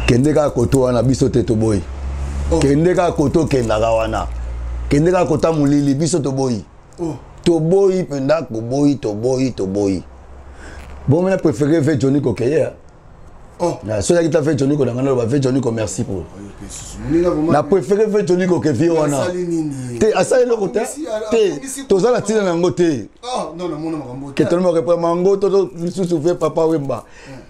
Kende kaka koto wana biso te toboyi. Oh. Kende kaka koto okendaka wana. Kende kaka kota molili biso toboyi. Oh. Toboyi mpenza koboyi toboyi toboyi. Bon, na préféré ve Johnny Kokeye. Oh. Na soki akita ve Johnny ko na ngana ba ve Johnny ko merci pour. Na préféré ve Johnny ko ke vie wana. Te asali eloko te. Te tozala tina na yango te. Oh, non, non, non, Ke tolimo reprendre mango to lisusu ve papa Wemba.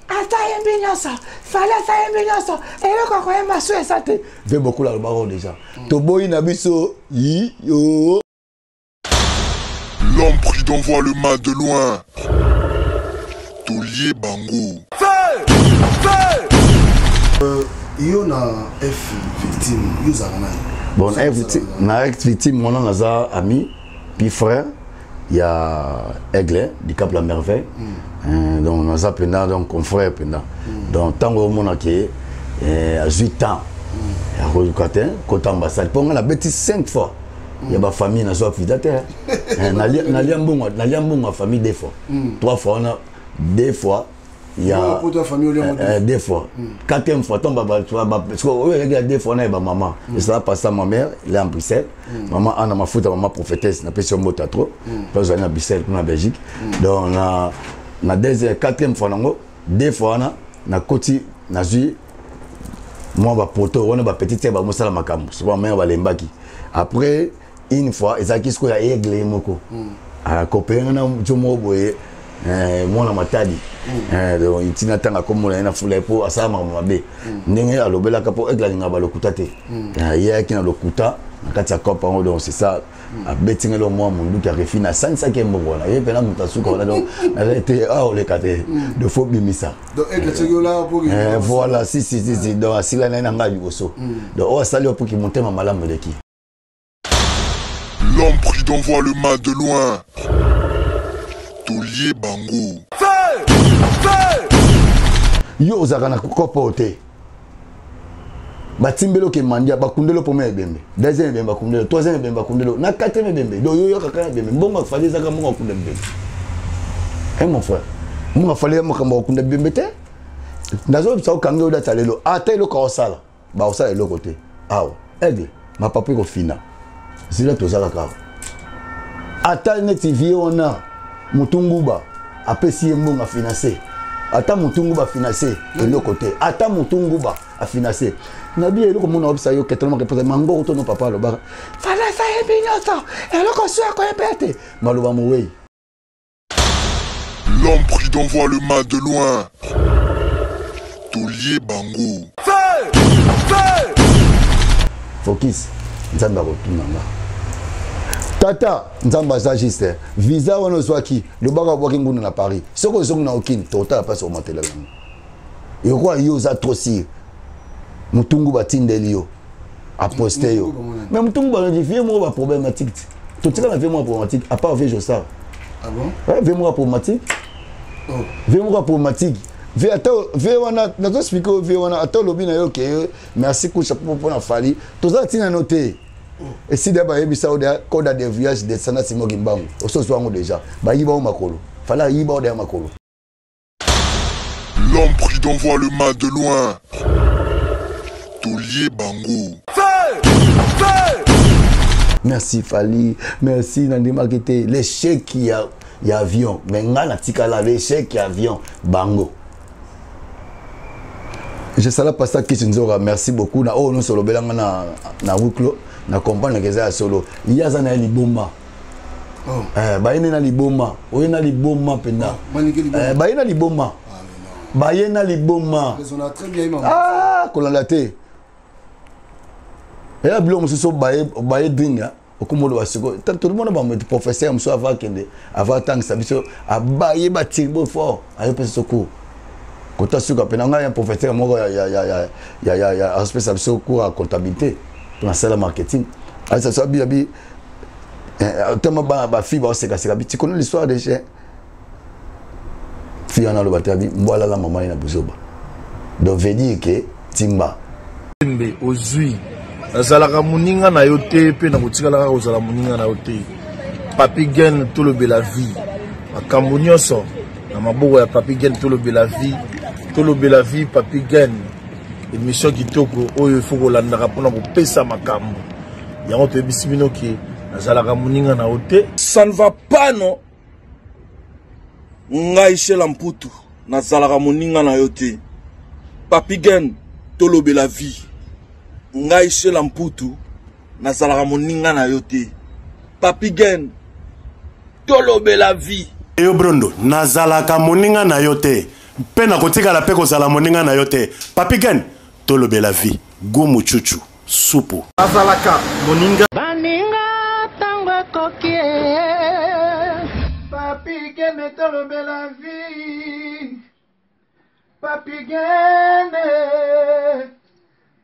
Ata yembi nyonso, fallait ata yembi nyonso, eloko akoyemba so eza te. Ve beaucoup la lobako déjà. Toboyi na biso yi yo. L'homme prudent voit le mal de loin. Tolie Bango. Feu! Feu! Euh, yo na F victime, yo zalaka nani? Bon, na F victime, na F victime, moi naza ami, puis frère, il y a Aigle, du Cap la Merveille. Mm. Euh, donc naza penda donc confrère penda. Mm. Donc tango omona ke euh, azui temps. Mm. Akoluka te kota ambassade. Mpo nga nabeti 5 fois. ya bafamille nazwa visa te eh, nalia mbongo nalia mbongo ya famille deux fois hmm. trois fois wana deux fois ya eh, eh, deux fois hmm. quatrième fois ntango oyo ezalaki ya deux fois wana ya bamama ezala pasa ma mère il est en Bruxelles maman Anna Mafuta maman prophétesse napesi yo mbote ya trop mpe ozali na Bruxelles kuna na Belgique donc na na deuxième quatrième fois nango deux fois wana nakoti nazwi mwa bapoto wana bapetite ya bamosala makambo soki bamaya balembaki après une fois ezalaki sikoyo ya aigle ye moko mm. akopeye nga na jo moko boye eh, mwana matadi mm. eh, donc ntina ntango akomona ye na fula ye mpo asala makambo mabe mm. ndenge alobelaka mpo aigle alingaka balokuta te eh, ye ayaki na lokuta na kati ya cope yango donc c'est ça abeti ngai eloko mwa monduki ya refi nasangisaki ye mbongo wana ye mpena moto asuka wana donc nazali te awa oleka te de faut bimisa eh, voilà si si si si donc asila naye na ngai liboso hmm. donc oyo asali opuki motema malamu eleki. L'homme prudent voit le mal de loin. Tolie bango. Feu! Feu! Yo ozalaka na kopo oyo te. Batimbeli oke mandia bakundeli premier ebembe deuxième ebembe bakundeli troisième ebembe bakundeli na quatrième ebembe donc yo yoka kaka ebembe mbongo afali ezaka mbongo akunda bibembe eh mon frère mbongo afali ya makambo akunda bibembe te nazobisa okangi oyo data lelo ata eloko aosala bakosala eloko te awa aigle mapapu ekofina zila toza kaka awa ata neti vie wana motu nguba apesi ye mbongo afinanse ata motu nguba afinanse eloko te ata motu nguba afinanse nabi eloko mona obisa yo ketelo makeposa mangoko tono papa alobaka falasa yebi nyonso eloko su akoyeba te maloba mowei. L'homme prudent voit le mal de loin. Tolie bango. Feu! Feu! Focus, Nzambe akotuna nga. Tata, Nzambe aza juste. Visa wana ozwaki, lobaka obwaki ngunda na Paris. Soki ozongi na okini, totala place omatela yango. Yokoa yo oza trop sûr. Mutungu batindeli yo. Aposte yo. Mais mutungu ba vie moko ba problématique. Totika na vie moko problématique à part vie Josar. Ah bon? Ouais, vie moko problématique. Oh. Vie moko problématique. Vie ata vie wana nazo expliquer vie wana ata olobi na yo ke merci kusha mpo na Fally. Toza tina no te. Oh. Esida bayebisa yo de code de voyage descendant Simon Kimbangu. Osozwa yango déjà. Bayiba yo makolo. Fally ayiba yo de makolo. L'homme prudent voit le mal de loin. Tolie bango. Feu! Feu! Merci Fally, merci nandimaki te l'échec ya, ya avion mais ngai natikala l'échec ya avion bango. Je sala pasta Kisi Nzora, merci beaucoup na oyo nyonso olobela nga na, na huis clos na comprendre que eza ya solo. Ye aza na ye liboma. Oh. Eh, baye na liboma oye na liboma mpenza oh, eh, baye na liboma ah, baye na liboma ah, kolanda te eya biloko mosusu baye dringa okoma oloba sikoyo tolimona baprofesseur mosusu ava akende ava atangisa biso abaye batirbo fort ayopesa biso cours kota suka mpe na ngai ya professeur moko azopesa biso cours ya comptabilité mpo nasala marketing ayesa biso abi abi tellement bana bafille baosekaseka bi tu connais l'histoire des chiens fille wana aloba te abi mbwa alala mama ye na buzoba donc veut dire que timba mbe ozwi nazalaka moninga na yo te mpe nakotikala kaka kozala moninga na yo te papi gen tolobela vie makambo nyonso na maboko ya papi gen tolobela vie tolobela vie papi gen. Émission kitoko oyo il faut kolandaka mpona kopesa makambo. Yango toyebisi bino ke nazalaka moninga na yo te. Ça ne va pas non. Ngai Shela Mputu nazalaka moninga na yo te. Papi Gen tolobela vie. Ngai Shela Mputu nazalaka moninga na yo te. Papi Gen tolobela vie. Yo Brondo, nazalaka moninga na yo te mpe nakotikala mpe kozala moninga na yo te. Papi Gen tolobela vie. Gumu chuchu supu. Azalaka moninga. Baninga tango ekoki. Papi Gene tolobela vie. Papi Gene.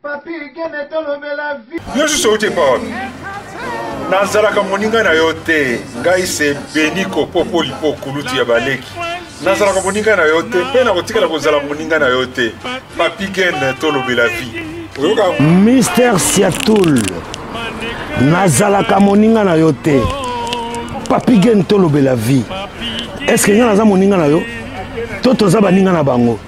Papi Gene tolobela vie. Yo susu outi epa wapi? Nazalaka moninga na yo te. Ngai se Beniko Popolipo kulutu ya baleki. Nazalaka moninga na yo te mpe nakotikala kozala moninga na yo te. Papi Gene tolobela vie. Oyoka Mister Siatul, nazalaka moninga na yo te. Papi Gene tolobela vie. Est-ce que nga naza moninga na yo? To toza baninga na bango?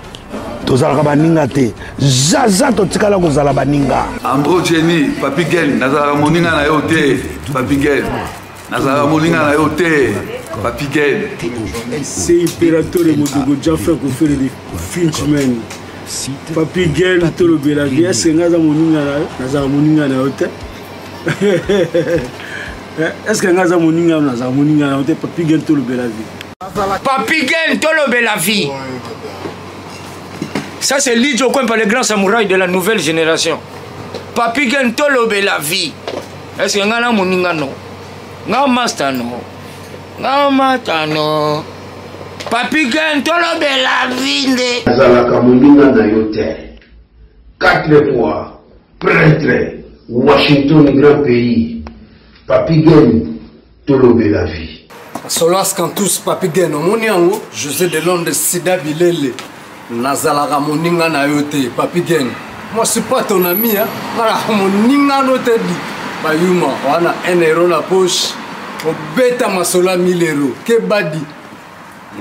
Tozalaka baninga te. Zaza totikala kozala baninga. Andro Jenny, Papi Gen, nazalaka moninga na yo te. Papi Gen, nazalaka moninga na yo te. Papi Gen. C'est Imperatore Modogo Jaffa Kofere de Finchman. Papi Gen tolobela vie. Est-ce que nga za moninga na yo? Nazalaka moninga na yo te. Est-ce que nga za moninga na yo? Nazalaka moninga na yo te. Papi Gen tolobela vie. Papi Gen tolobela vie. Ça c'est Lidjo Kwempa, le grand samouraï de la nouvelle génération. Papi Gen tolobela vie. Est-ce que nga na moninga no? Nga master no? Nga master no? Papi Gen tolobela vie nde. Nazalaka moninga na yo te. 4 fois prêtre Washington grand pays. Papi Gen tolobela vie. Solas Cantus Papi Gen omoni yango José de Londres Sida Bilele nazalaka moninga na yo te Papi Gen. Moi je suis pas ton ami hein. Nazalaka moninga no te di. Bayuma wana 1 euro na poche obeta masolo ya 1000 euro kebadi.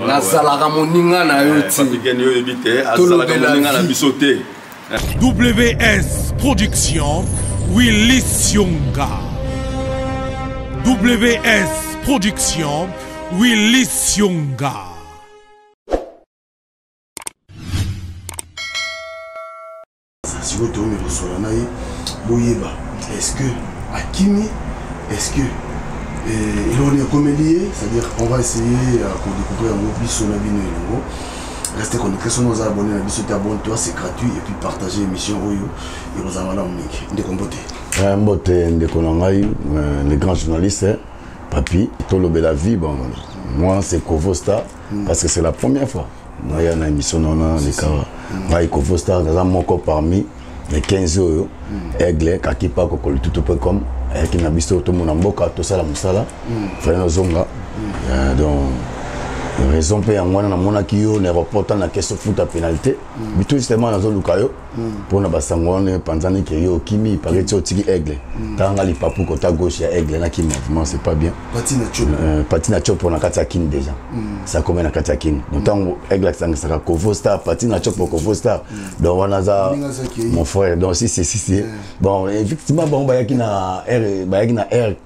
Nazalaka moninga na yo te. Papi Gen yo yebi te, azalaka moninga na biso te. WS Production, Willy Sionga. WS Production, Willy Sionga. Sikoyo toyomi kosola na ye, boyeba est-ce que akimi, est-ce que eloko nini ekomeli ye, c'est-à-dire on va essayer ya kodécouvrir yango biso na bino elongo. Restez connectés, soki oza abonné na biso te, abonne-toi, c'est gratuit, et puis partagez émission oyo ekozala malamu mingi. Ndeko mbote. Mbote ndeko na ngai, le grand journaliste Papi tolobela vie. Bon, moi c'est Kovo Star, parce que c'est la première fois naya na émission na wana leka ngai Kovo Star, naza moko parmi les 15 oyo Aigle Kakipa kokolututu point com ayaki na biso tomona mboka tosala mosala fallait nazonga. Donc raison mpe yango wana namonaki yo na aéroport ntango nakesi ofuta pénalité bito justement nazoluka yo mpona basango wana epanzani ke yo okimi pare ti otiki Aigle tanga lipapu kota gauche ya Aigle nakima, vraiment c'est pas bien. Pati na Chopo na kati ya Kini déjà, ça comme na kati ya Kini. Donc ntango Aigle asangisaka Kovo Star, Pati na Chopo, Kovo Star, donc wana aza mon frère. Donc si si si si, bon effectivement bango bayaki na air, bayaki na air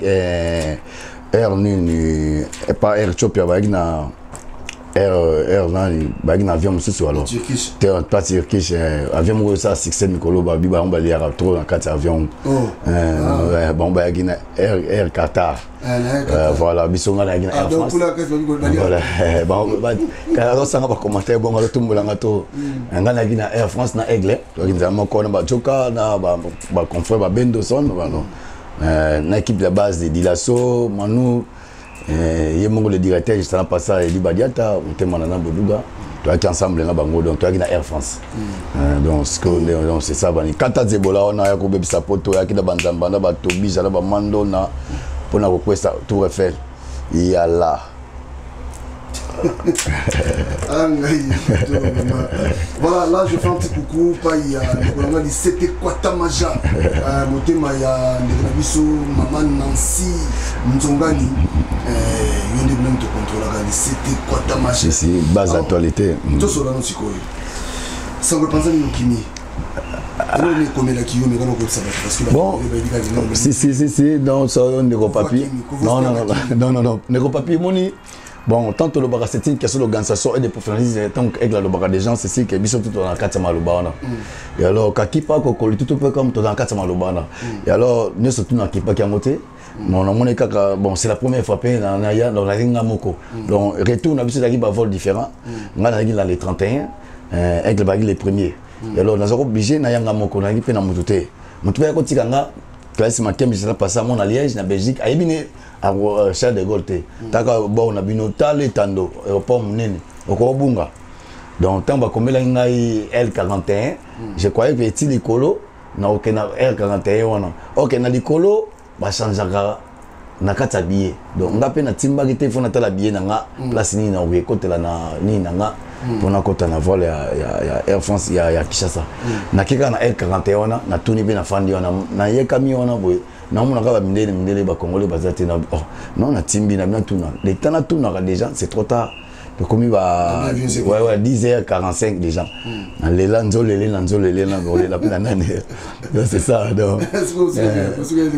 air nini, pas Air Ethiopia, bayaki na air air nani, bayaki na avion mosusu alors te pas Turkish, avion moko esala succès mikolo babi bango baliaka trop na kati ya avion. Bango bayaki na Air Qatar. Voilà, biso nga nayaki na Air France. Voilà, azosanga bacommentaire bongo azotumbolanga to nga nayaki na Air France na Aigle, toyaki nzela moko na bajoka na baconfrère babendoson na équipe de base de Dilaso Manu, ye moko le directeur justement pasa Eli Badiata motema na Boduga, toyaki ensemble na bango. Donc toyaki na Air France. Donc donc c'est ça bani kata zebola wana ya kobebisa poto, oyaki na banzamba na batobija na bamando na mpona kokwesa Tour Eiffel yala. Ah, voilà, là je fais un petit coucou pa ya ndeko na nga lisete Kwatamaja, motema ya ndeko na biso mama Nancy Nzongani, yo nde bino tokontrolaka lisete Kwatamaja. Si base actualité. Tosola no sikoyo, sango epanzani mokimi. Eloko nini ekomelaki yo? Mekana koyebisa bato parce que bon, si si si si, non, so ndeko Papi, non non non non non, ndeko Papi, moni, bon, tant tolobaka, c'est une question d'organisation et de professionnalisme. Tant aigle alobaka des gens, c'est si que biso tout na kati ya maloba wana. Et alors kakipa kokoli tout mpe comme toza na kati ya maloba wana. Et alors nyonso tuna akipaki yango te. Bon, namoni kaka, bon, c'est la première fois mpe naya, donc nazalaki nga moko. Donc retour na biso ezalaki bavol différent. Nga nazalaki na le 31, aigle bazalaki les premiers. Et alors nazalaki obligé nayanga moko, nazalaki mpe na motu te, motu mpe akotika nga. Classe Makembe, eza passé mo na Liège, na Belgique, ayebi ne Charles de Gaulle te. Taka bor na bino, tala etando aéroport monene, okobunga. Donc ntango bakomelaki ngai L41, je croyais que eti likolo nakokende na R41 wana. Ok, na likolo bachangeaka na kati ya billet. Donc nga mpe natimbaki te, fo natala billet na nga, place nini nakoki ekotela na nini na nga mpo nakota na vol ya Air France ya Kinshasa. Nake kaka na L41 wana, natuni mpe nafandi wana, nayekami wana boye, namona kaka bamindele mindele, bacongolais baza te. Oh non, natimbi na natuna le temps, natunaka déjà c'est trop tard, tokomi ba ouais, 10h45 déjà. Nalela nzolele na nzolele na kolela mpe na nani. Donc c'est ça. Donc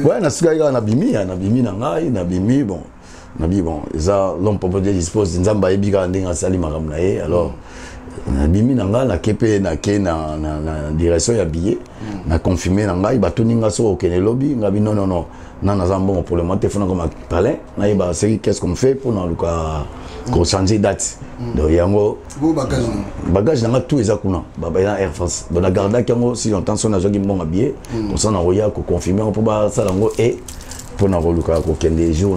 ouais, nasukaki kaka, nabimi, nabimi na ngai, nabimi. Bon, nabi, bon, eza l'homme propre Dieu dispose, Nzambe ayebi kaka ndenge asali makambo na ye. Alors nabimi na ngai, nake mpe nake na direction ya billet, na confirme na ngai. Batuni nga soki okende lobi, ngai bi non non non, na naza mbongo pour le moment te, fona koma palais, nayeba soki qu'est-ce qu'on fait pour naluka kochanger date. Donc yango bagage na nga tout eza kuna, eza Air France. Donc nagardaki yango si longtemps, so nazwaki mbongo ya billet, comme ça nakoya koconfirme yango mpo basala yango e mpona koluka kokende jour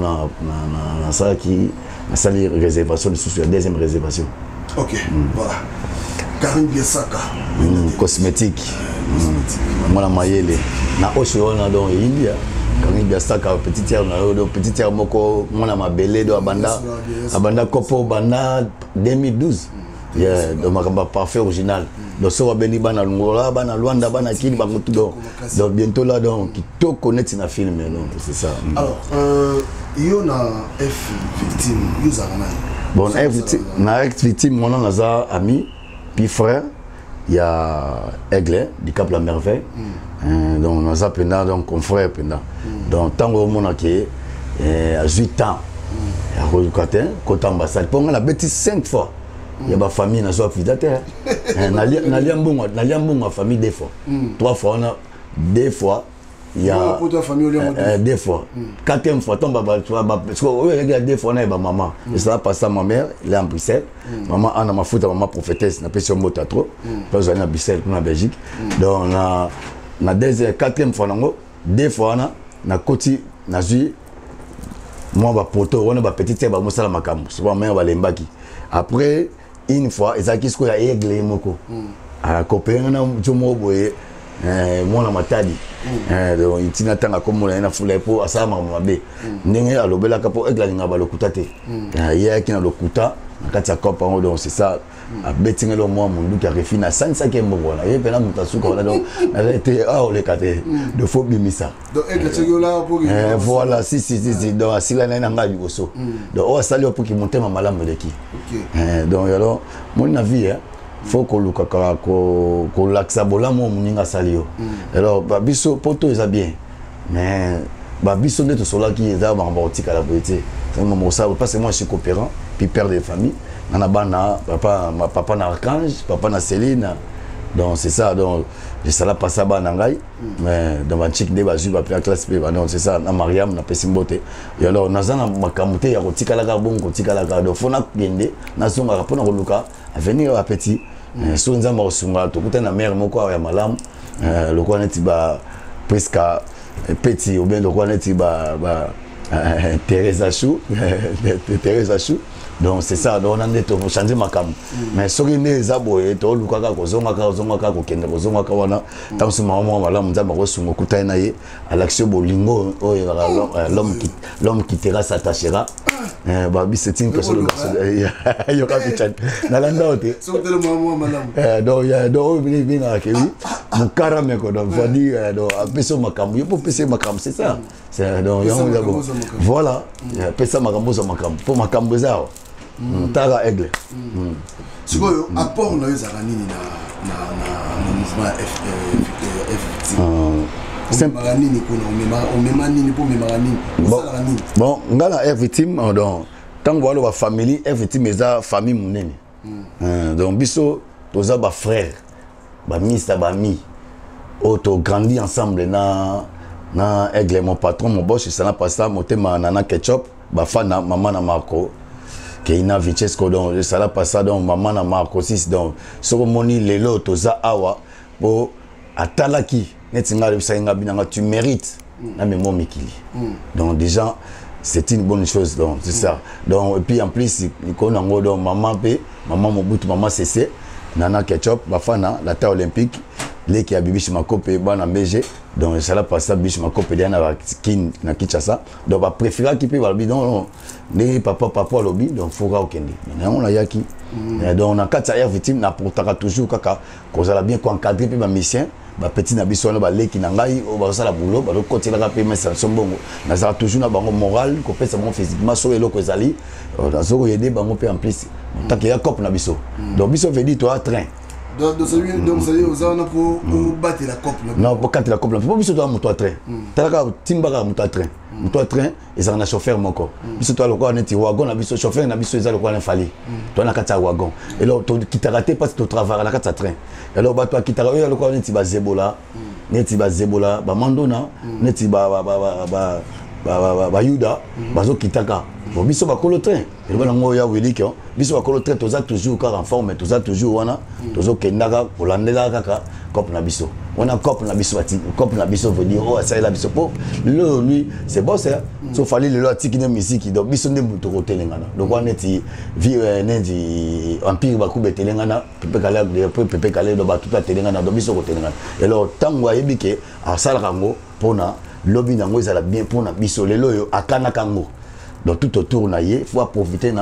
nasalaki, nasali réservation lisusu ya deuxième réservation. Ok, voilà. Karine Biasaka. Cosmétique, mwana mayele na oso wana. Donc eyindi Karine Biasaka, petite sœur na yo, donc petite sœur moko mwana mabele. Donc abanda kopo banda 2012. Yeah, donc makambo ya parfait original. Donc soki abendi bana Longola, bana Lwanda, bana Kini, bango tout. Donc bientôt là, donc kitoko neti na film. Donc c'est ça. Alors yo na F Victime, yo ozalaka nani? Bon, na F Victime wana naza ami puis frère ya Aigle du Cap la Merveille. Donc naza mpenza, donc confrère mpenza. Donc ntango omonaki azwi temps ya koluka te kota ambassade, mpo nga nabeti 5 fois ya bafamille, nazwa visa te. Nalia mbongo, nalia mbongo ya famille deux fois, trois fois wana, deux fois ya deux fois, quatrième fois ntango oyo ezalaki ya deux fois na ye bamama ezala pasa. Ma mère, elle est en Bruxelles, mama Ana Mafuta, mama prophétesse, napesi yo mbote trop mpe ozali na Bruxelles kuna Belgique. Donc na deuxième, quatrième fois nango, deux fois wana nakoti, nazwi mwa bapoto wana, bapetite ya bamosala makambo so bamare balembaki. Après une fois ezalaki sikoyo ya Aigle moko akopeyanga na jo moko boye, mwana Matadi. Donc ntina ntango akomona ye na fula ye mpo asala makambo mabe ndenge alobelaka, mpo Aigle alingaka balokuta te. Ye ayaki na lokuta na kati ya cope yango. Donc c'est ça, abeti ngai mwa munduki ya refi, nasanisaki ye mbongo wana, ye mpena moto asuka wana. Donc nazali te awa, oleka te de faut bimisa. Voilà, si si si si. Donc asila na ye na ngai liboso. Donc oyo asali oyo mpoki motema malamu eleki. Donc alors moni na vie faut kolukaka kolakisa bolamu oyo moninga asali yo. Alors babiso poto eza bien, mais babiso nde tosolaki eza makambo ya kotikala boye te, makambo kosala, parce que moi je suis coopérant puis père de famille nana bana, papa, papa na Archange, papa na Céline. Donc c'est ça. Donc esala pasa bana ngai, mais dans banchik nde bazwi bapena classe mpe. Donc c'est ça, na Mariam napesi mbote. Et alors naza na makambo te ya kotikalaka bongo, kotikalaka. Donc fo nakende, nazongaka mpona koluka avenir ya bapeti. So Nzambe akosunga, tokutani na mare moko awa ya malamu, lokola neti ba Priska Peti ou bien lokola neti ba Thérèse Chou, Thérèse Chou. Donc c'est ça. Donc wana nde tochange makambo. Mais soki nde eza boye, tolukaka kozongaka, kozongaka, kokende, kozongaka wana. Ntango so mama moko malamu, Nzambe akosunga, okutani na ye, alakisi yo bolingo oyo l'homme quittera s'attachera. Babi, c'est une question de garçon yoka pichani nalanda o te. Donc oyo bengaka ke wi mokara meko. Donc faut dire, donc apesi yo makambo, yo mpo opesi ye makambo, c'est ça. Donc yango eza bon, voilà, pesa makambo, ozwa makambo, mpo makambo eza awa. Tala Aigle. Sikoyo apport na yo ezalaka nini na mouvement ya F victime? Omemaka nini kuna? Omema nini mpo omemaka nini, osalaka nini? Bon, ngai na F victime, donc ntango baloba famille, F victime eza famille monene. Donc biso toza bafrère, bamista, bami oyo tograndi ensemble na Aigle, mon patron, mon boss. Esala pasa motema Nana Ketchup, bafana mama na Marco Keina Vichesco. Donc esala pasa, donc mama na Marco 6. Donc soki omoni lelo toza awa, po atalaki neti ngai, alobisaki ngai binanga: "Tu mérites na memo mikili." Donc déjà c'est une bonne chose, donc c'est ça. Donc et puis en plus likolo nango, donc mama mpe mama Mobutu, mama Sese, Nana Ketchup, bafana la taille olympique, leki ya Bibishi Makope, bana mbg. Donc esala pasa Bibishi Makope deya na Kin, na Kinshasa. Donc bapréféraki mpe balobi non, ndenge papa alobi, donc foka okende na yango. Nayaki donc na kati ya Air Victime, naportaka toujours kaka kozala bien koencadre mpe bamusicien, bapeti na biso wana, baleki na ngai oyo bazosala boulot, bazokotelaka mpe mesa biso mbongo. Nazalaka toujours na bango moral, kopesa bango physiquement soki eloko ezali, nazo koyede bango mpe. En plus tant ya cope na biso, donc biso vedi toya train. Donc ça oza wana mpo obatela cope? Non, po katela cope, mpo biso toya moto ya train. Talaka, timba kaka moto ya train. Moto ya train ezalaka na chauffeur moko. Biso toya lokola neti wagon na biso, chauffeur na biso eza lokola na Fally. Toya na kati ya wagon, alors tokitaka te parce totravaka na kati ya train. Alors bato bakitaka oyo lokola neti bazebola, neti bazebola, bamandona, neti bayuda bazokitaka. Bon, biso bakolo train, eloba nango ya wilike, biso bakolo train toza toujours kaka en forme, toza toujours wana, tozokendaka kolandelaka kaka cope na biso wana. Cope na biso, cope na biso veut dire oyo asalela biso, po lelo lui c'est bon, c'est so Fally lelo atiki nde misiki. Donc biso nde moto kotelengana lokola neti vie, neti empire bakuba etelengana, Pepe Kale, Pepe Kale. Donc bato mpe atelengana, donc biso kotelengana. Alors ntango ayebi ke asalaka yango mpona lobi nango ezala bien mpona biso, lelo oyo akanaka yango. Donc tout autour na ye, faut profiter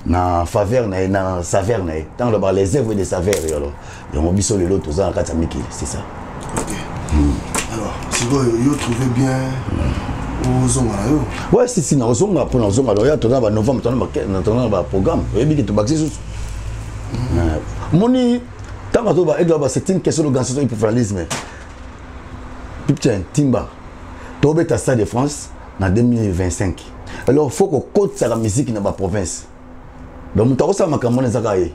na faveur na ye, na saveur na ye. Ntango lobaka les œuvres de saveur, alors yango biso lelo toza na kati ya mikili, c'est ça. Ok. Alors sikoyo yo trouve bien ozonga na yo? Ouais, si, si, nakozonga. Mpo nazonga oya, toza na banovembre, toza na baprogramme. Oyebi ke tobakisi susu moni ntango azoba Edouard, c'est une question d'organisation et professionnalisme. Picture timba, tobeta Stade de France na 2025. Alors faut kokotisaka musique na baprovince. Donc moto akosala makambo wana ezaka ye.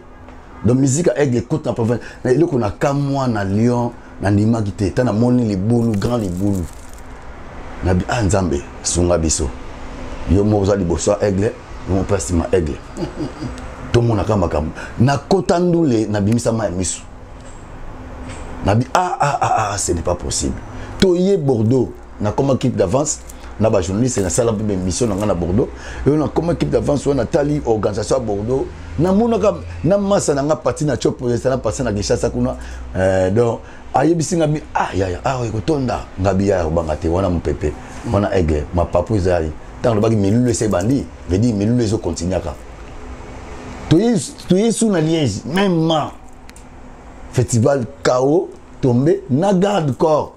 Donc musique ya Aigle ekota na province. Na eloko na kamwa na Lyon, nandimaki te. Ta namoni libulu, grand libulu, nabi: "Ah Nzambe, sunga biso, yo moko oza liboso ya Aigle, yo moko mpe nsima Aigle." Tomonaka makambo nakota ndule, nabimisa mai ya miso, nabi: "Ah ah ah ah, ce n'est pas possible." Toye Bordeaux, nakoma équipe d'avance na bajournaliste, nasala mpe baémission na ngai na Bordeaux. Oyo nakoma équipe d'avance wana, natali organisation ya Bordeaux, namonaka na masa na nga parti na Tiopo, na parti na Kinshasa kuna. Donc ayebisi nga bi: "Ah yaya, awa ekotonda." Nga bi: "Yaya, kobanga te, wana mopepe wana Aigle, mapapu ezali." Ntango lobaki milulu ese ebandi, veut dire milulu ezokontinuaka. Toye su na Liège, même ma festival kao tombe na garde corps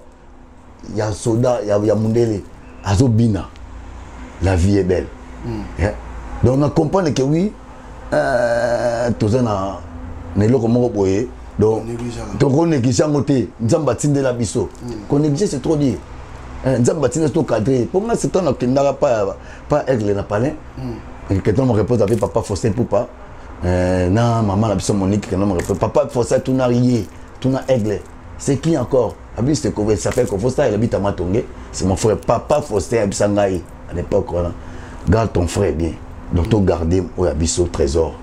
ya soda ya mundele azobina "La vie est belle". Yeah. Donc na comprendre que oui, toza na eloko moko boye. Donc tokonéglige yango te. Nzambe atindela biso konéglige, c'est trop dire. Nzambe atindela tocadre. Mpo nga c'est temps nakendaka pa Aigle na palin. Quelqu'un me répond avec papa Faustin Poupa, na mama na biso Monique. Quelqu'un me répond, papa Faustin tuna ye, tuna Aigle: "C'est qui encore?" Abi c'est, il s'appelle Faustin, il habite à Matonge, c'est mon frère. Papa Faustin abisa ngai à l'époque wana: "Garde ton frère bien." Donc to garder oyo ya biso trésor.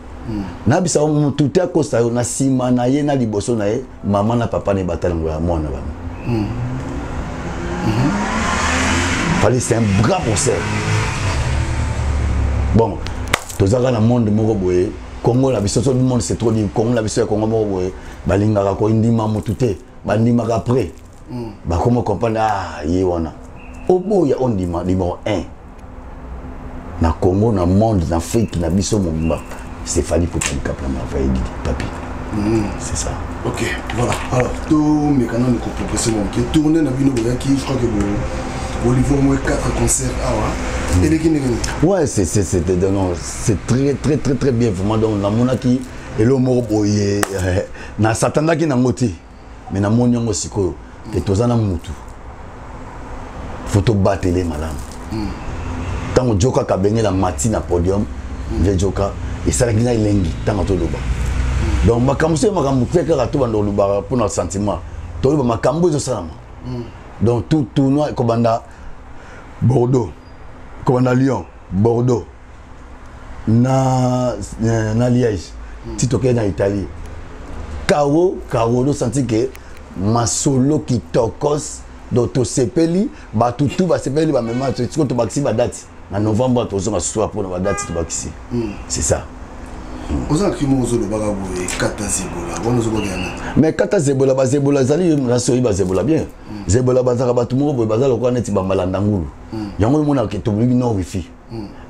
Nabisa motu te akosa yo na nsima na ye, na liboso na ye, mama na papa na ye batalango ya mwana bango. Fally, c'est un grand bosseur. Bon, tozalaka na monde moko boye, Congo na biso, so monde c'est trop dit, Congo na biso ya Congo moko boye, balingaka kondima motu te, bandimaka après bakoma comprendre: "Ah, ye wana." Oboya ondima, numéro 1 na Congo, na monde, na Afrique na biso mobimba, c'est Fally Ipupa Dicap la Merveille, Didi Papi. C'est ça. Ok, voilà. Alors tomeka nanu koprogresse moke. Tournée na bino boyaki, je crois que bolivre moins 4 concerts awa, eleki ndenge nini? Ouais, c'est non, c'est très très très très bien vraiment. Donc namonaki eloko moko boye, nasatandaki nango te. Mais namoni yango sikoyo ke toza na mutu, fo tobatele malamu. Ntango Joka kabengela mati na podium, nde Joka esalaki ngai elengi ntango toloba. Donc makambo soki makambo te kaka tobanda kolobaka mpona sentiment, toloba makambo ezosalama. Donc tout tournoi kobanda Bordeaux, kobanda Lyon, Bordeaux na Liège, ti tokei na Italie, karo karo, tosanti ke masolo kitokos. Donc tosepeli, bato tu basepeli, bamema. Sikoyo tobakisi badate na novembre, tozonga susu mpona badate tobakisi. C'est ça. Oza na crime, ozolobaka boye, kata zebola wana ozobaka nani? Mais kata zebola, bazebola ezali nasi oyi bazebola bien. Zebola bazalaka bato moko boye, baza lokola neti bambalanda ngulu. Yango omonaka tobolobi no wifi,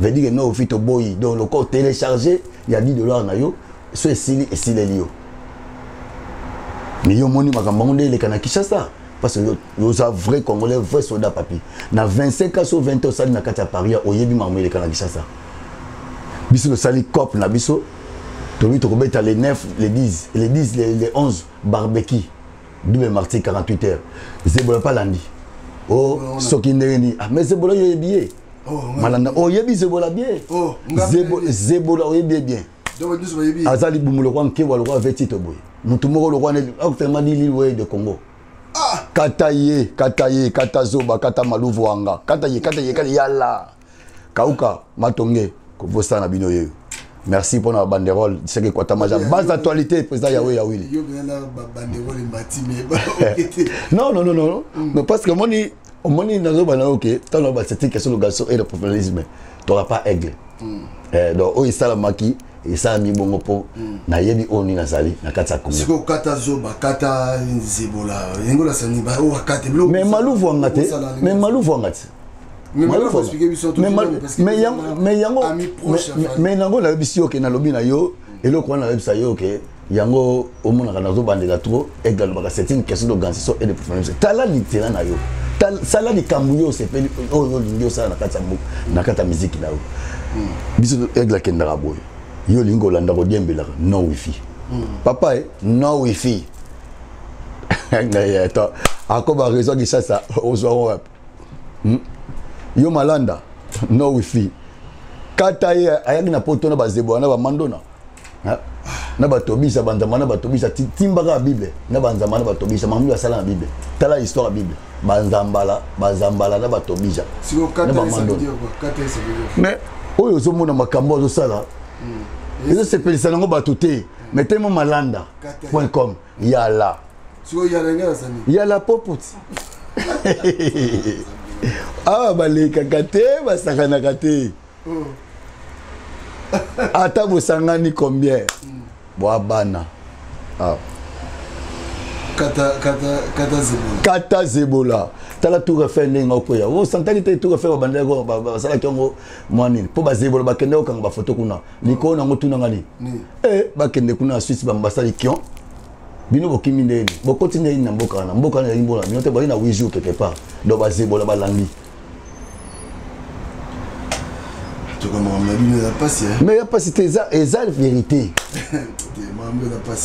veut dire que no wifi toboyi. Donc lokola télécharger ya 10 $ na yo, so esili, esileli yo. Mais yo omoni makambo yango nde eleka na Kinshasa, parce que yo oza vrai Congolais, vrai soldat. Papi, na 25 ans so 20 ans osali na kati ya Paris, oyebi makambo eleka na Kinshasa. Biso tosali cop na biso, tolobi tokobeta le 9, le 10, le 10, le 11, barbecue double martyr 48 heures. Zebola mpe alandi o soki ndenge nini. Ah, mais Zebola, yo oyebi ye malanda, oyebi Zebola bien. Zebola oyebi ye bien, aza libumu lokwa nkewa, lokwa vetito boye, motu moko lokwa neti actuellement lili oye de Congo. Kata ye, kata ye, kata zoba, kata maluvu wanga, kata ye, kata ye, kata yala kauka matonge kobosana na bino yeyo. Merci mpona babanderole seke kwatamaja base d'actualité, président Yawe Yawili. Non, non, non, non, non, parce que omoni, omoni, nazobana oke ntango baseti question le garçon et le professionnalisme, t'auras pas aigle. Donc oyo esalamaki, esalami bongo mpo nayebi oyo nini nazali na kati ya Congo. Sikoyo kata zoba, kata zebola, yango lasani oyo akate. Mais maluvu wanga te, mais maluvu wanga te. Mais yango, mais yango nayebisi yo ke nalobi na yo eloko wana, nayebisa yo ke yango omonaka nazobandela trop. Aigle alobaka c'est une question d'organisation et de professionnalisme. Tala litera na yo, sala likambo yo osepeli, oyo olingi osala na kati ya mboka, na kati ya miziki na yo. Biso aigle akendaka boye, yo olingi kolanda kodiembelaka no wifi. Papa e no wifi akoba réseau Kinshasa, ozwa wapi? Yo malanda no wifi, kata ye ayaki na poto na bazebo na bamandona na batobisa banzamba na batobisa timbaka ya Bible na banzamba na batobisa makambo asala na Bible. Tala histoire ya Bible, banzambala, bazambala na batobisa na bamandona. Mais oyo ozomona makambo azosala ezosepelisa nango bato te, mais temo malanda.com yala yala poputi awa balekaka te, basakanaka te. Ata bosangani combien, bwa bana. Ah. Kata, kata, kata zebola. Kata zebola, tala Tour Eiffel ndenge okoya osantaki te. Tour Eiffel babandaki basalaki yango mwa nini mpo bazebola bakende kokanga bafoto kuna likolo nango. Tunanga nini? E bakende kuna na Suisse, bango basali kion. Bino bokimi ndeni, bokoti ndeni na mboka wana. Mboka wana ezali mboka bino te, bali na 8 jours quelque part. Donc bazebola balandi. Mais ya pasi te, eza vérité.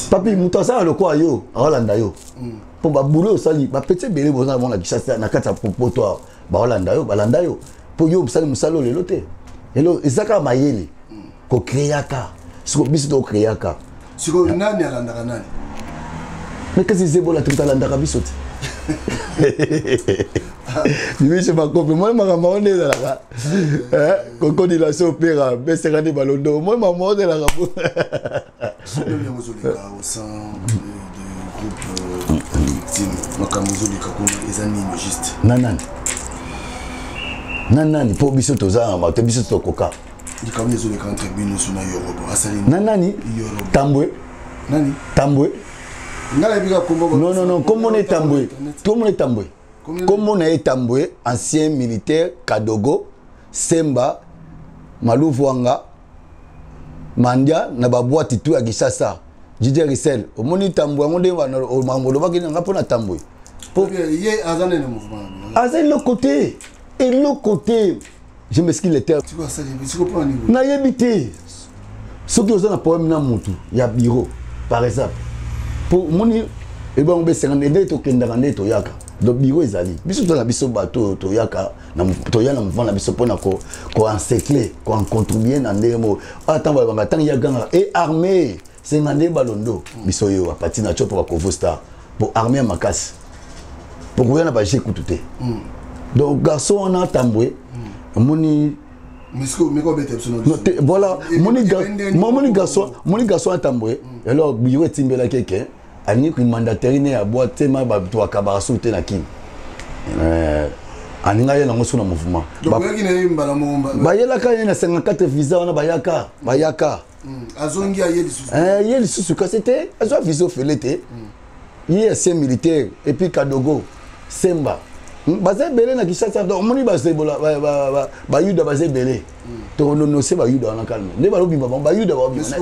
Papi, moto asala lokola yo aolanda yo mpo babulo osali, bapeti ebele boza na Kinshasa, na kati ya poto awa, baolanda yo, balanda yo mpo yo osali mosala oyo lelo te. Elo eza kaka mayele kokreaka. Siko biso tokreaka. Sikoyo nani alandaka nani? Mais kasi zebola te, moto alandaka biso te. Bibiso bakope moi makambo yango nde ezalaka kokodila so opera beseka nde balondo moi makambo yango ezalaka. Ezoleka au sein de groupe Victime, makambo ezoleka kuna eza nini juste? Na nani, na nani? Mpo biso toza na bato, biso tokoka. Likambo ezoleka entre bino so na Yorobo asali. Na nani? Tambwe. Nani? Tambwe. Ngai nayebi kaka kombo. Non, non, non, kombo na Tambwe, kombo na Tambwe, kombo na ye Tambwe, ancien militaire, Kadogo Semba, Maluvuanga, Mandia na babwati tu ya Kinshasa, Didier Risel. Omoni Tambwe yango nde makambo olobaki nanga mpo na Tambwe. Ye aza nene mouvement? Aza eloko te, eloko te, je m'excuse le terme. Nayebi te soki oza na problème na mutu ya bureau par exemple, po omoni Ebango besenga nde tokendaka nde toyaka. Donc bureau ezali. Biso toza na biso bato oyo toyaka na toya na mouvement na biso mpona ko ko encercler, ko en contribuer na ndenge moko. Ata balobaka ntango ya ganga et armée senga nde balondo biso yo apati na chopo ba Kovo Star po armée ya makasi. Po koya na ba jeu kutu te. Donc garçon wana tambwe omoni voilà moni garçon moni garçon atambwe alors bureau etimbelaki eke alingi komandateri ne ya bwa te ma bato bakabaka suku te na kini alinga ye nango su na mouvement bayelaka ye na 54 visa wana bayaka bayaka azongi aye lisusu ye lisusu kasi te azwa visa ofele te ye ancien militaire et puis kadogo semba baza ebele na kinshasa donc omoni bazebola bayuda baza ebele tokononose bayuda wana calme nde balobima bango bayuda babima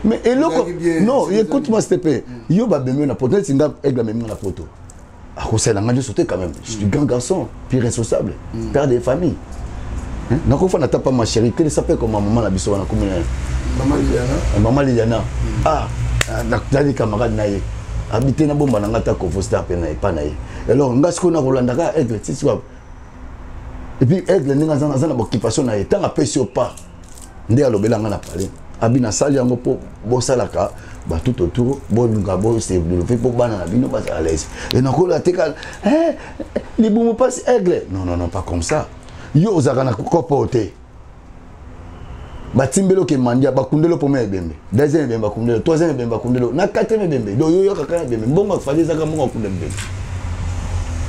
mais eloko non écoute moi s'il te plaît yo babemi yo na poto neti nga aigle amemi nga na poto akosala nga nyonso te quand même je suis grand garçon puis responsable père de famille nakofanda ata pa ma chérie quelle s'appelle comme maman na biso wana komona mama Liliana ah nazali camarade na ye abi te nabomba na nga ata Kovo Star mpe na epa na ye. Alors nga sikoyo nakolanda kaka aigle ti sikoyo et puis aigle ndenge aza na baoccupation na ye ntango apesi yo pa nde alobela nga na palais abi nasali yango mpo bosalaka batout autour bolinga bose développer mpo bana na bino bazala à l'aise e nakola teka libumu mpasi aigle non non non pas comme ça yo ozalaka na kopo oyo te batimbeli oke mandia bakundeli premier ebembe deuxième ebembe bakundeli troisième ebembe bakundeli na quatrième ebembe donc yo yoka kaka ebembe mbongo afali ezaka mbongo akunda bibembe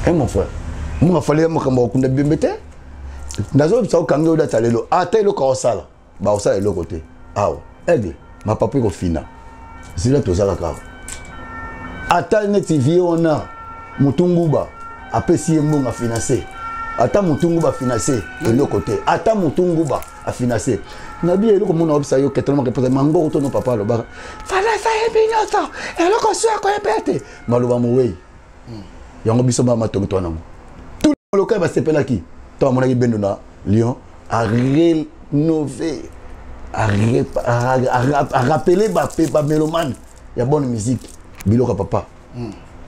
eh mon frère mbongo afali ya makambo akunda bibembe te nazobisa okangi oyo data lelo ata eloko aosala baosala eloko te awa aigle mapapu ekofina zila toza kaka awa ata neti vie wana motu nguba apesi ye mbongo afinanse ata motu nguba afinanse eloko te ata motu nguba afinanse nabi eloko mona obisa yo ketelo maka eposa mangoko to no papa alobaka falasa yebi nyonso eloko su akoyeba te maloba mowei yango biso ba matongi to nango tout le local basepelaki to amonaki bendo na Lyon a rénové a rappelé ba ba mélomane ya bonne musique biloko ya papa.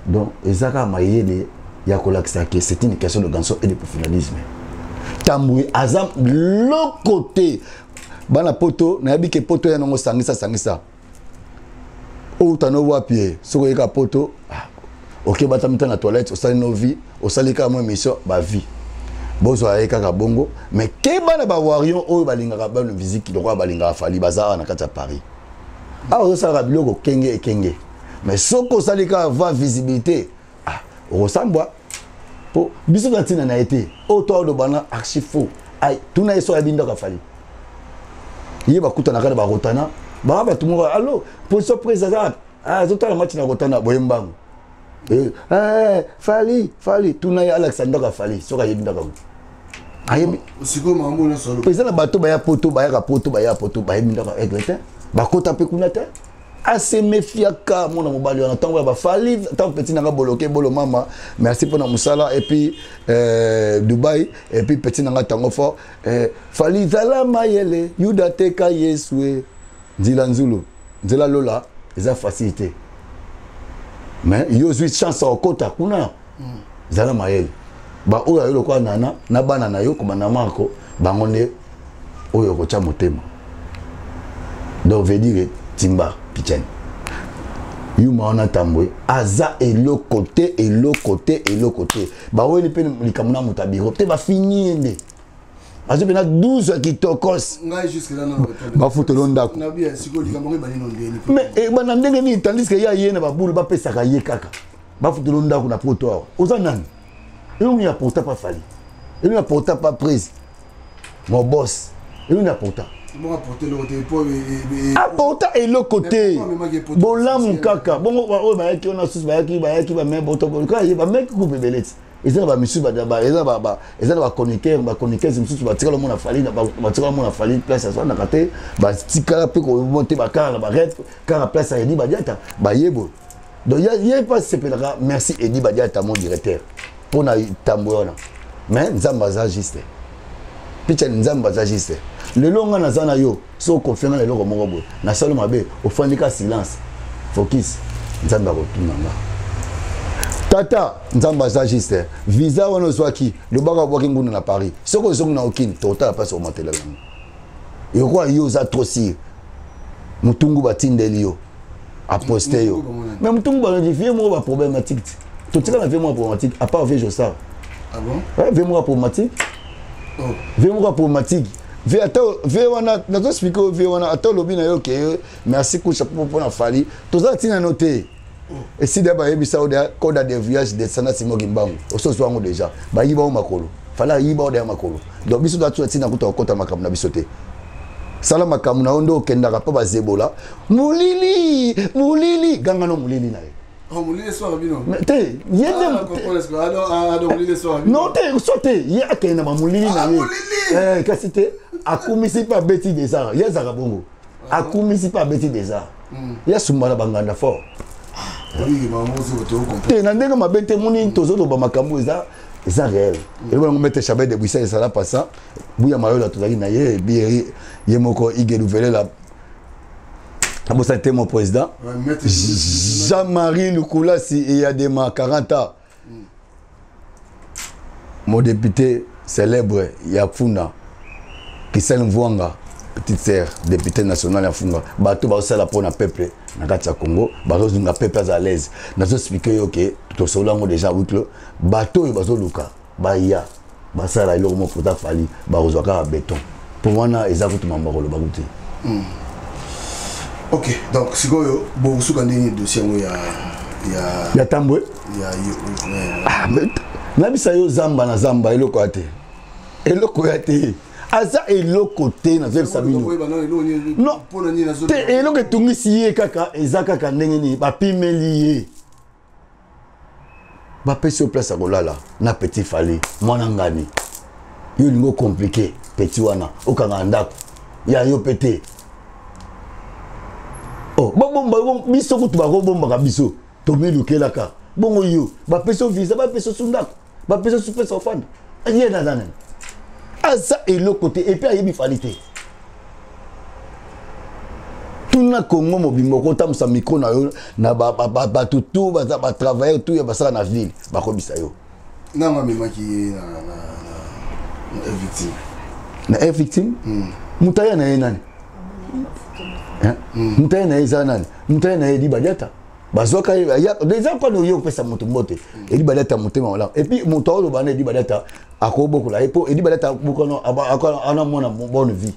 Donc eza kaka mayele ya kolakisa ke c'est une question de garçon et de professionnalisme. Tambwe aza loko te bana poto nayebi ke poto ya nango sangisa sangisa outa no wapi ye soki oyeka poto oke batami ta na toilette osali no vie osali kaka mwa émission ba vie bozwa ye kaka bongo mais keba na ba warrior oyo balingaka bana musique lokola balingaka Fally baza awa na kati ya Paris awa ozosalaka biloko kenge ekenge mais soki osali kaka va visibilité ah okosambwa po biso na ntina na ye te oyo to aloba na archi faux ai tuna ye so ayebi ndako afali ye bakutanaka na barotana baa bato moko allo position prise aza azotala match na rotana boye mbango Fally Fally tuna ye alakisa ndako afali soki ayebi ndako yango ayebi eza na bato baya poto bayaka poto baya poto bayebi ndako ya aigle te bakota mpe kuna te asemefiaka mwana mobali wana ntango ya bafali ntango peti nanga boloke bolo mama merci mpona mosala et puis Dubai et puis peti nanga ntango fort Fally zala mayele yuda teka yesu e nzela nzulu nzela lola eza facilité mais yo ozwi chance ya okota kuna zala mayele baoyo ayo lokola nana na bana na yo kobanda Marco bango nde oyo okotya motema donc veut dire timba pichen yuma wana tambwe aza eloko te eloko te eloko te baweli mpe likambo na moto ya biro te bafini ye nde azwi mpena 12 ya kitokos bafutelo ndako mais ebanda ndenge nini tandis ke ye aye na babulu bapesaka ye kaka bafutelo ndako na poto awa oza nani elongi ya porta pa Fally elongi ya porta pa prise mon boss elongi ya porta aporta eloko te bolamu kaka bongo oyo bayaki wana susu bayaki bayaki bame botokoye bameki kupe ebele ti eza na bamisusu eza na bachroniqueur bachroniqueuse mosusu batikala omona Fally batikala omona Fally place azwandaka te batikala mpe komona te bakara na bareve kaka place ya Edi Badiata bayebo donc ye mpe asepelaka merci Edi Badiata mon directeur mpo na tambo wana mais nzambe aza juste picha nzambe aza juste lelo nga naza na yo so okonfie nga na eloko moko boye nasali mabe ofandi ka silence focus nzambe akotuna nga. Tata Nzambe aza juste. Visa wana ozwaki, lobaka obwaki ngunda na Paris. Soki ozongi na okini, totala place omatela yango. Yokoa yo oza trop sûr. Mutungu batindeli yo. Aposte yo. Mais mutungu ba vie moko ba problématique. Totika na vie moko problématique à part vie Josar. Ah bon? Ouais, vie moko problématique. Oh. Vie moko problématique. Vie ata vie wana nazo expliquer vie wana ata lobi na yo ke merci kusha pour na Fally. Toza tina noter. Esida bayebisa yo deya code ya devoyage descendant Simon Kimbangu osozwa yango deja bayiba yo makolo fala ayiba yo deya makolo donc biso toza tuna ntina kuta kokota makambo na biso te sala makambo na yo nde okendaka mpo bazebola molili molili ganga no molili na ye Oh, te ye nde ah, ah, non te so te ye akende na bamolili na ye eh, kasi te akumisi mpe abeti desar ye azalaka bongo akumisi mpe abeti deja hmm. ye asumba na banganda fort te na ndenge mabe te moni tozoloba makambo eza eza réel hmm. eloko yango maître chabel de buisa ezala passant buya mayola tozalaki na ye ebi ye moko igeluvelela abosani te mon président jean-marie lukulasi eyadema 40 ans hmm. Mon député célèbre ya Funa, Kisel Mvuanga, petite sœur, député national ya Funga, bato bazosala mpo na peuple na kati ya Congo, bazolinga peuple aza à l'aise. Nazo expliquer yo ke tosolola yango déjà huis clos, bato oyo bazoluka baya basala eloko moko pota Fally, bakozwa kaka beton. Mpo wana eza kutu mambo ya koloba kutu te. Ok, donc sikoyo bokosuka ndenge dossier yango ya ya ya Tambwe ya yo ah, nabisa yo zamba na zamba eloko ya te eloko ya te aza eloko te nazoyebisa bino non te eloko etungisi ye kaka eza kaka ndenge nini bapimeli ye bapesi yo place ya kolala na petit Fally mwana ngani yo olingi okomplike petit wana okanga ndako ya yo mpe te oh, babomba biso kutu bakobombaka biso tomilukelaka bongo yo bapesi yo visa bapesi yo su ndako bapesi yo su pesa ofanda ye naza nani aza eloko te epuis ayebi Fally te tuna Congo mobimba okotambusa micro na yo na bato tu baza batravailleur tu ya basala na ville bakobisa yo nanga amemaki ye na victime na air victime moto aya na ye nani moto aya na ye eza nani moto aya na ye edi badiata bazwaka ye eza mpona oye kopesa moto mbote edi badiata motema malamu epuis moto aoloba na edi badiata akobokola ye mpo edi badiata bokano ana mwana bonne vie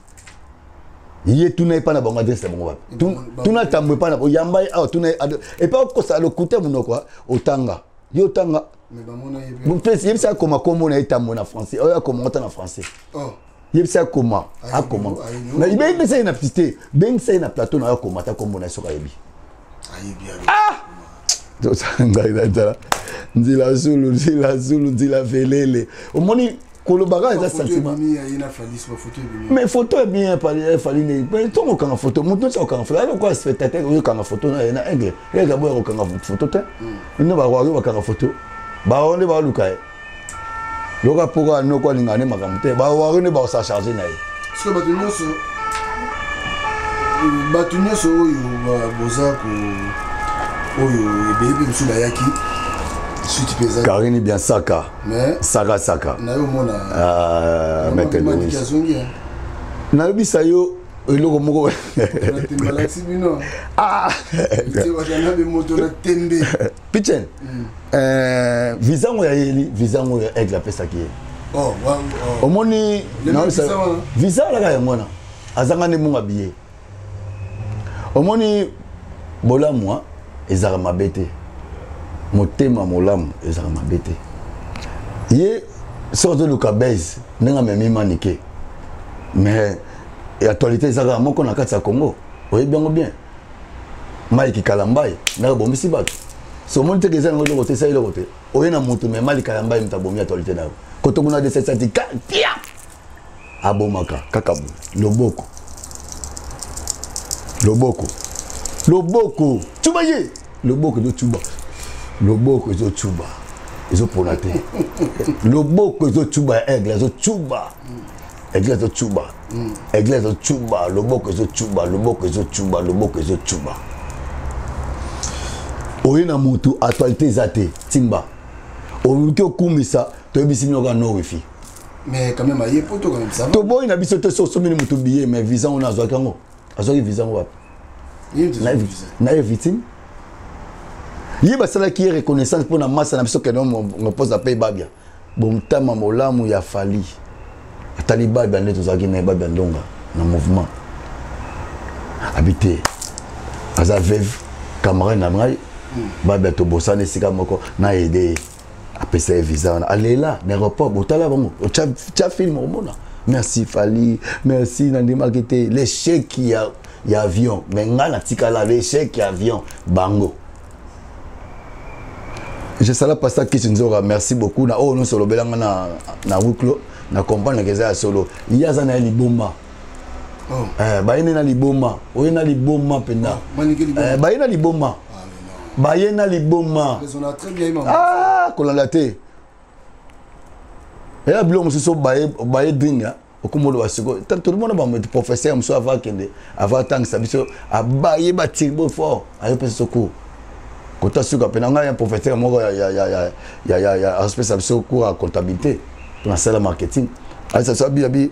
ye tuna ye mpa na bango adresse na bango wapi tuna tambo epa na yamba ye awa tuna ye epa okosa lokuta monoko otanga yo otanga yebisa akoma kombo na ye tambo na français oyo akoma ota na français yebisa akoma akoma bengisa ye na piste bengisa ye na plateau na yo akoma ata kombo na ye soki ayebi ngai nazala nzila zulu nzila zulu nzila velele omoni kolobaka eza sentiment mais photo ebimi Fally nde mais ntongo okanga photo moto nyonso akokanga photo aza lokola spectateur oyo okanga photo na ye na aigle aigle aboya kokanga photo te nde bawario bakanga photo bawo nde baluka ye loka mpo noko alingaka nde makambo te bawario nde bakosa charge na ye soki bato nyonso bato nyonso oyo boza ko oyo ebele mpe mosusu bayaki suite mpe eza Karine Biansaka saka saka nayo omona ah, maître Louis nayebisa yo eloko moko balakisi bino ah. moto na tembe pichen eh, visa yango ya yeli visa yango ya aigle apesaki ye oh, oh. omoni visa alaka yango wana azanga nde mbongo abiye omoni bolamu ezalaka mabe te motema molamu ezalaka mabe te ye soki azoluka base ndenge amemi manike mais actualité eza kaka moko na kati ya congo oyebi yango bien Mike Kalambayi ndaka bombisi bato so omoni teke eza yango eloko te esa eloko te oye na motu mais Mike Kalambayi moto abomi actualité na yo koto kuna desesati pia abomaka kaka boye loboko loboko loboko tuba ye loboko ezotuba loboko ezotuba ezopona te loboko ezotuba ya aigle azotuba aigle azotuba aigle azotuba loboko ezotuba loboko ezotuba loboko ezotuba. Oye na mutu actualité eza te timba. Oluki okumisa toyebisi bino kaka no wifi. Mais quand même aye poto quand même ça va. Toboyi na biso te so osomeli mutu billet mais visa wana azwaki yango. Azwaki visa yango wapi? Na ye victime. Ye basalaki ye reconnaissance mpo na masa na biso kende mopoza mpe babia. Bomtama molamu ya Fally. Atali babia nde tozalaki na ye babia ndonga na mouvement. Abi te aza veuve camarade na ngai babia tobosana esika moko na aide ye apesa ye visa wana alela na aéroport botala bango otya film omona merci Fally merci nandimaki te l'échec ya, ya avion mais ngai natikala l'échec ya avion bango. Je sala pasta Kisi Nzora, merci beaucoup. Na oyo nyonso olobelanga na na wiklo, na comprendre que eza ya solo. Ye aza na ye liboma. Oh. Eh, baye na liboma, oye na liboma mpenza. Oh, eh, baye na liboma. Ah, baye na liboma. Ah, kolanda te. Eya biloko mosusu baye baye dinga. Okoma oloba sikoyo tolomona ba professeur mosusu ava akende ava atangisa biso abaye batirbo fort ayopesa biso cours kota suka mpe na ngai ya professeur moko azopesa biso cours ya comptabilité mpo nasala marketing ayesa biso abi abi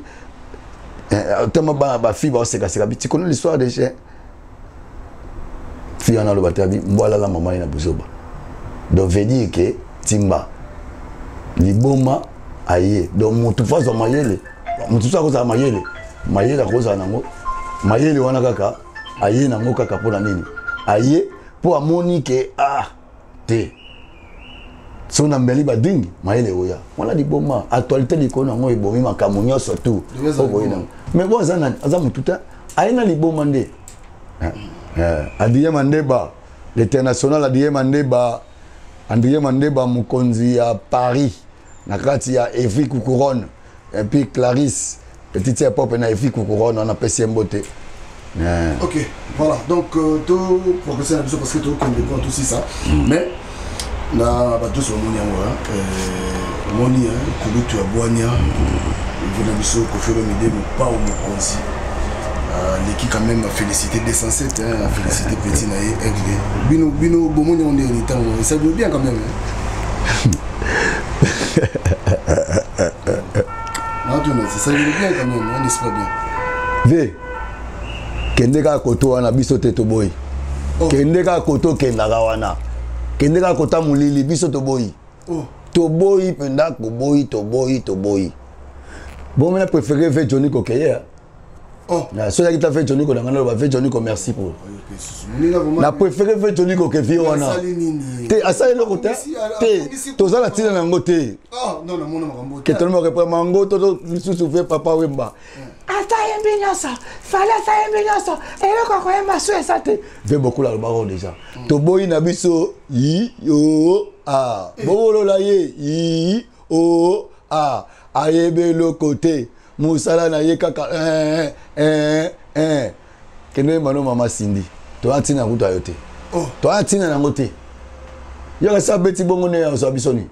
tama bana bafille baosekaseka bi tu connais l'histoire de chien fille wana aloba te abi mbwa alala mama ye na buzoba. Donc veut dire que timba liboma aye. Donc motu fo azwa mayele, motu so akozala mayele, mayele akozala nango mayele wana kaka aye nango kaka mpona nini aye mpo amoni ke ah te so na mbeli badingi mayele oya wana liboma actualité likolo nango ebomi makambo nyonso tu okoyi nango mais bon aza nani aza motu te aye na liboma nde. Adrien Mandeba l'international, Adrien Mandeba, Adrien Mandeba mokonzi ya Paris na kati ya Evry Couronne et puis Clarisse petite sœur pop na Evry Couronne on apesi ye mbote. Ok, voilà. Donc, tout progresser na biso parce que tout comme tout ça. Mais na bato nyonso bamoni yango omoni kulutu ya bwania evi na biso Koffi Olomide mopao mokonzi aleki quand même afélicité 207 hein, afélicité petit na ye Aigle. Bino bino bomoni yango ndenge ntango esali bien quand même hein. Natuna, ça bien quand même, hein, n'est-ce pas bien? Ve kende kaka koto wana biso te toboyi. Oh. Kende kaka koto okendaka wana, kende kaka kota molili biso toboyi. Oh. Toboyi mpenza koboyi toboyi toboyi. Bon mina préféré ve Johnny Kokeye. Oh. Na so yaki ta ve Johnny ko na ngana ba ve Johnny ko merci pour. Na préféré ve Johnny ko ke vie wana. Te asali eloko te. Te tozala tina nango te. Oh non non mona makambo. Ke tolmo reprend mango to lisusu ve papa Wemba. Ata yembi nyonso, Fally ata yembi nyonso, eloko akoyemba so eza te. Ve beaucoup la lobako déjà. Toboyi na biso yi yo a. Bobolola ye yi o a. Ayebe eloko te. Mosala na ye kaka kende yemba no mama Cindy. Toya ntina kuta yo te. Toya ntina nango te. Yoka sa beti bongo ne ya biso ni.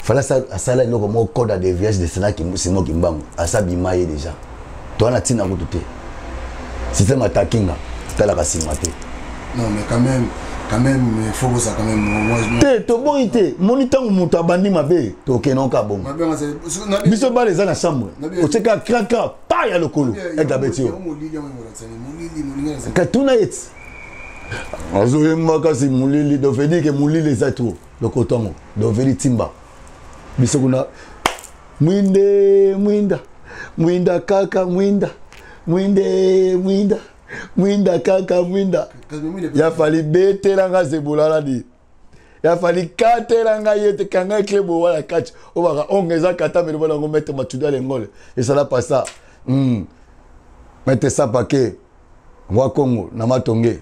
Fala asala eloko moko code à déviage de Sénat Simon Kimbangu asa bima ye déjà. Toa na tina kutu te. Système attacking talaka sima te. Non mais quand même, quand même il faut ça quand même moi te toboyi te moni ntango moto abandi mabe tokende oka bongo. Biso bale eza na chambre. Otieka kraka pa ya lokolo ete abeti yo. Katuna eti. Azoyemba kasi molili donc veut dire que molili eza trop. Lokoto yango donc veli timba biso kuna mwinde mwinda mwinda kaka mwinda mwinde mwinda mwinda kaka mwinda ya Fally betela nga zebolala di ya Fally katela nga ye te kanga club wala catch obaka onge eza kata melo bana ngo maître Matuda lengole esala pasa maître Sapake roi Congo na matonge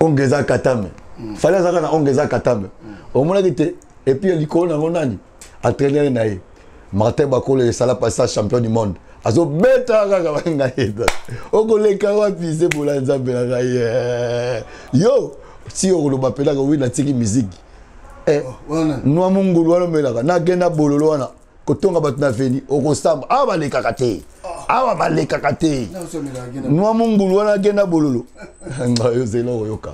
onge eza katame. Fally azalaka na onge eza katame. Omonaki te et puis likolo nango nani entraîneur na ye Martin Bakolo esala pasa champion du monde azobeta kaka bangai ye okoleka wapi zebola nzambe na ngai yo si okoloba mpenaka wi natiki musique nwa mongulu wana omelaka nakenda bololo wana kotonga bato na veni okosamba awa balekaka te awa balekaka te nwa mongulu wana akenda bololo ngai ozela okoyoka.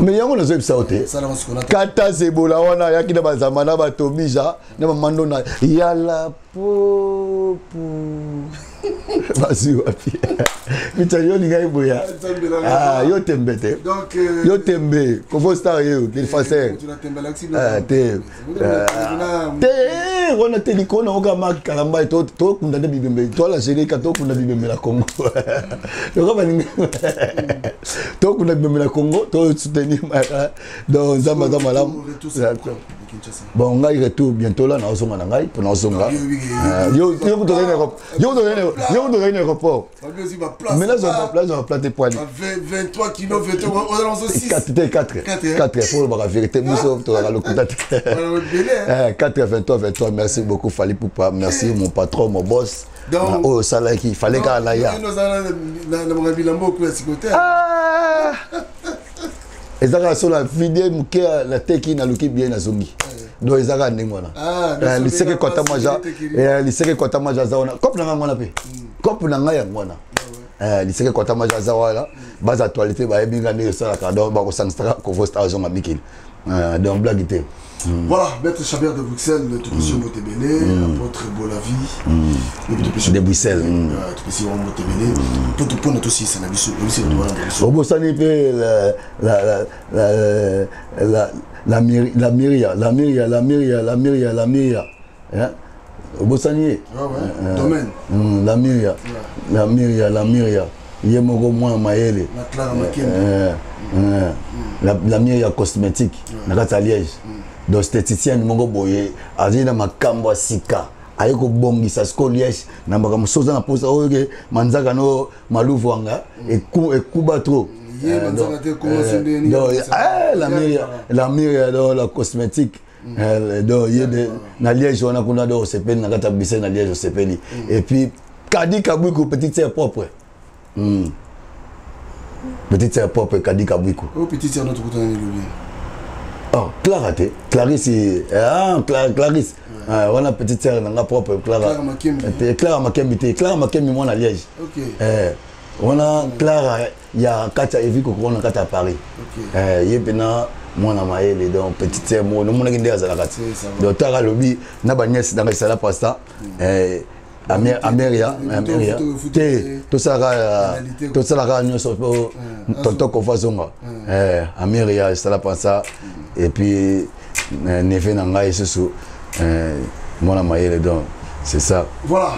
Mais yango nazoyebisa yo te, kata zebola wana ayaki na bazamba na batobija na bamando na yala popo, bazwi wapi? Mita yo olingai boya, ah, yo tembe te, yo tembe kovo star ye défenseur te te wana te. Likolo nango kaka Mark Kalamba, tokunda nde bibembe, toala geleka, tokunda bibembe na Congo loka balingi, tokunda bibembe na Congo, tosoutenir. Donc Nzambe aza malamu. Bon, ngai retour bientôt là, naozonga na ngai mpo naozonga. Yo tozali na aéroport, mais nazwa baplat te, poani te, 4 4, fo olobaka vérité, biso tozalaka lokuta te. 4 23 23. Merci beaucoup Fally Ipupa, merci mon patron, mon boss. Oyo osalaki, fallait kaka na ya eza kaka so na vide moke, nateki, naluki bien, nazongi. Donc eza kaka ndenge wana. Liseke kwata maja, liseke kwata maja aza wana, cope na ngai wana mpe cope na ngai yango wana. Liseke kwata maja aza wana, base actualité bayebi nga ndenge esalaka. Donc bakosangisaka Kovosta azonga mikili, donc blague te. Voilà, Maître Chabert de Bruxelles, topesi yo mbote ebele, apôtre Bolavi. De Bruxelles. Topesi yo mbote ebele. Mpona tosilisa na biso, oyebisi bato wana biso. Obosani mpe la Miria, la Miria, la Miria, la Miria, la Miria. Obosani ye. Domaine. La Miria, la Miria, la Miria. Ye moko mwana mayele. La Miria cosmétique na kati ya Liège. Donc esthéticienne moko boye azali na makambo ya sika, aye kobongisa sikoyo Liège na makambo mosusu. Oza na mposa oyo ke manzaka no maluvu wanga ekuba trop. La Miria, la Miria, donc la cosmétique, donc ye na Liège wana kuna. Donc osepeli na kati ya Bruxelles, na Liège osepeli. Et puis Kadi Kabwiku, petite sœur propre, Petite sœur propre Kadi Kabwiku. Oh, petite sœur, notre kutana lobi. Oh, Clara te, Clarisse, ah, Clara, Clarisse. Ah, wana petite sœur nanga propre Clara. Clara Makembi. Te, Clara Makembi te, Clara Makembi mwana Liège. Eh, wana Clara ya kati ya Evi Kokoro na kati ya Paris. Eh, ye mpena mwana mayele, donc petite sœur moko nomonaki nde azalaka ti. Donc taka alobi na baniese nanga esala pasta. Eh, Ameria, Ameria te, tosalaka, tosalaka nyonso po tonton Kofa azonga. Ameria esala pansa. Et puis neve na ngai lisusu mwana mayele, donc c'est ça. Voilà.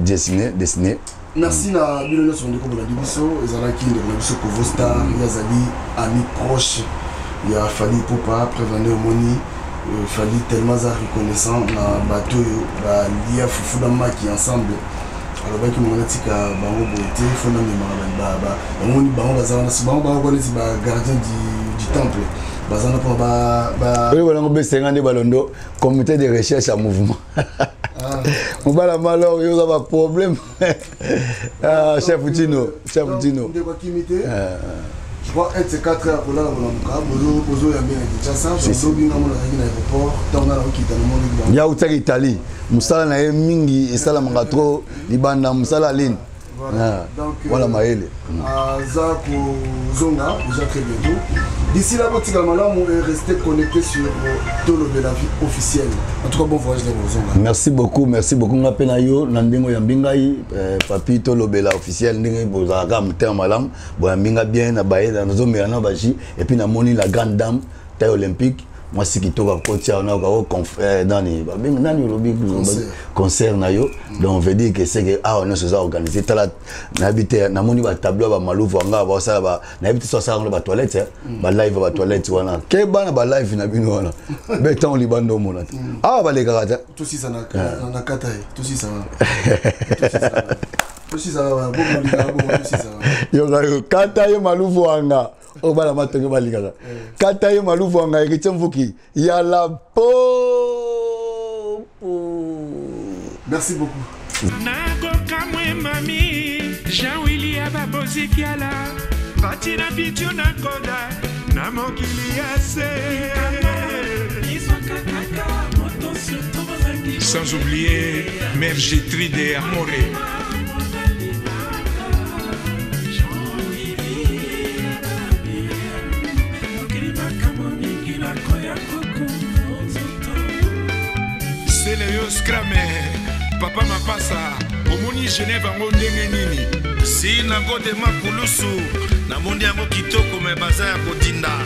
Dessiné, dessiné. Merci na bino nyonso ndeko bolandi biso. Ezalaki ndeko na biso Kovo Star, ye azali ami proche ya Fally Ipupa. Preuve nde omoni, Fally tellement aza reconnaissant na bato oyo balia fufu na maki ensemble. Alobaki mongo natika bango boye te, fo namemaka bango. Bango baza wana, bango bango neti bagardien du temple, baza wana mpona. Oyo balango besenga nde balondo comité de recherche ya mouvement mobala malor, yo oza baproblème. Chef Tino, chef Tino. Ndeko akimi te, je crois 1 c 4 heures kolala, kolamuka bozoyambe na Kinshasa. Tozobinga mo, nazalaki na aéroport ntango nga nakokita, namoni. Ya utaki Italie, mosala na ye mingi esalamaka trop libanda, mosala line. Voilà, mayele. Aza kozonga déjà très bientôt. D'ici là, botikala malamu et restez connecté sur Tolobela Vie officielle. En tout cas, bon voyage na kozonga. Merci beaucoup, merci beaucoup. Nga mpe na yo na ndenge oyambi ngai, Papi Tolobela officiel, ndenge bozalaka motema malamu, boyambi nga bien na baye, nazomela na baji. Et puis namoni la grande dame taille olympique, mwasi kitoko akotia wana okako nani babengi nani, olobi concert na yo. Donc veut dire que c'est que awa nyonso eza organisé. Tala, nayebi te, namoni batableau ya bamaluvu anga baosala, nayebi te so asala yango batoilette, balive ya batoilette wana. Ke bana balive na bino wana be ntango libanda omona te, awa balekaka te. Tosisa na kata ye, tosisa, tosisa. Yoka, kata ye maluvu wanga oyo bana matonge balingaka, kata ye maluvu wanga. Héritier Mvuki yala po. Merci beaucoup. Nakokamwe mami Jean Willia Babozikiala bati na bidio na koda na mokili ya se. Sans oublier Mère Gétri de Amore. Seleyo Scrame, Papa Mapasa, omoni Genève yango ndenge nini? Si nakodema kulusu, namoni yango kitoko me baza ya kotinda.